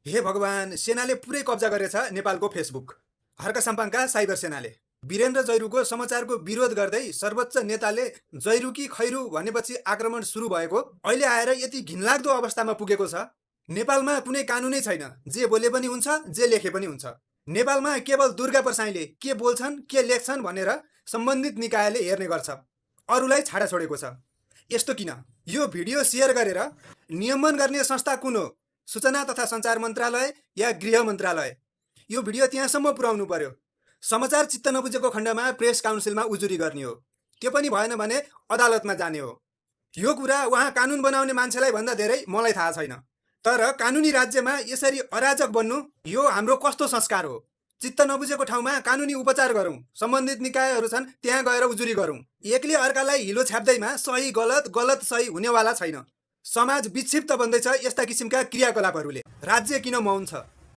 हे भगवान, सेनाले पुरै कब्जा गरेछ नेपालको फेसबुक। हर्क साम्पाङका साइबर सेनाले वीरेन्द्र जैरूको समाचारको विरोध गर्दै सर्वोच्च नेताले जैरू कि खैरू भनेपछि आक्रमण सुरु भएको अहिले आएर यति घिनलाग्दो अवस्थामा पुगेको छ। नेपालमा कुनै कानुनै छैन, जे बोले पनि हुन्छ, जे लेखे पनि हुन्छ। नेपालमा केवल दुर्गा प्रसाईले के बोल्छन् के लेख्छन् भनेर सम्बन्धित निकायले हेर्ने गर्छ, अरूलाई छाडा छोडेको छ। यस्तो किन? यो भिडियो सेयर गरेर नियमन गर्ने संस्था कुन हो? सूचना तथा सञ्चार मन्त्रालय या गृह मन्त्रालय? यो भिडियो त्यहाँसम्म पुर्याउनु पर्यो। समाचार चित्त नबुझेको खण्डमा प्रेस काउन्सिलमा उजुरी गर्ने हो, त्यो पनि भएन भने अदालतमा जाने हो। यो कुरा उहाँ कानुन बनाउने मान्छेलाई भन्दा धेरै मलाई थाहा छैन। तर कानुनी राज्यमा यसरी अराजक बन्नु यो हाम्रो कस्तो संस्कार हो? चित्त नबुझेको ठाउँमा कानुनी उपचार गरौँ, सम्बन्धित निकायहरू छन् त्यहाँ गएर उजुरी गरौँ। एकले अर्कालाई हिलो छ्याप्दैमा सही गलत गलत सही हुनेवाला छैन। समाज विक्षिप्त बन्दैछ यस्ता किसिमका क्रियाकलापहरूले। राज्य किन मौन छ?